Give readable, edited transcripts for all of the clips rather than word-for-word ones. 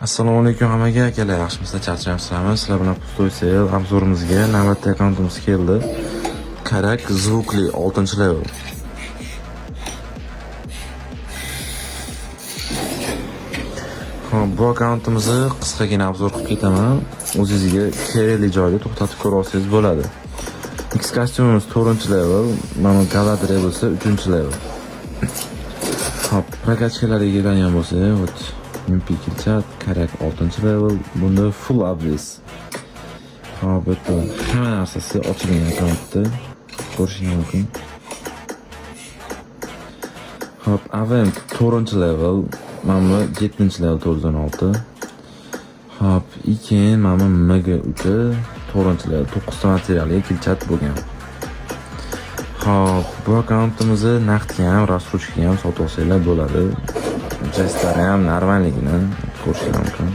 Assalomu alaykum hammaga, akalar, yaxshimisizlar, charchamayapsizlarmi? Sizlar bilan Пустой Sale обзор imizga navbatdagi akkauntimiz keldi. Karak звук li 6 level. Xo'p, bu akkauntimizni qisqagina обзор qilib ketaman. O'zingizga kerakli joyda to'xtatib ko'ra olsangiz bo'ladi. X kostyumimiz 4 level, mana Galadriel bo'lsa 3 level. Xo'p, прокачка larga keladigan bo'lsak, вот MP Kilchat, Karak 6 level, bunda full обвес. Xo'p, bu yerda hamma narsasi ochilgan akkauntda ko'rishingiz mumkin. Xo'p, AVM 4 level, mana bu 7 level 416. Xo'p, и keyin mana bu MG3 4 level 9 ta materialga kilchat bo'lgan. Xo'p, bu akkauntimizni naqdga ham, рассрочка ga ham sotib olsanglar bo'ladi. Jestlari ham normalligini ko'rishinglar mumkin.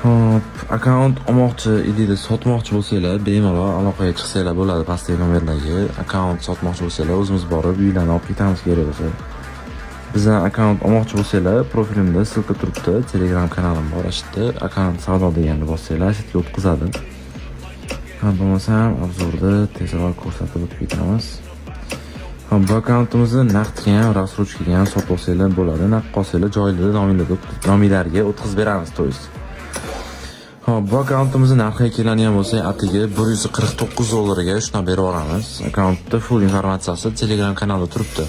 Xo'p, akkaunt olmoqchi edinglar, sotmoqchi bo'lsanglar, bemalol aloqaga chiqsanglar bo'ladi pastdagi nomerlarga. Akkaunt sotmoqchi bo'lsanglar, o'zimiz borib uylarni olib ketamiz kerak bo'lsa. Bizdan akkaunt olmoqchi bo'lsanglar, profilimda ссылка turibdi, Telegram kanalim bor, shu yerda akkaunt savdo deganni bossanglar, shu yerga o'tkazadi. Ha, bo'lmasam обзор da tezroq ko'rsatib o'tib ketamiz. Ha, bu akkauntimizni naqdga ham, рассрочка ga ham sotib olsanglar bo'ladi. Naqd qolsanglar, joyida nominglarga o'tkazib beramiz, то есть. Xo'p, bu akkauntimizni narxiga keladigan bo'lsak, atigi 149 dollarga shundan berib yuboramiz. Akkauntda full informatsiyasi Telegram kanalida turibdi.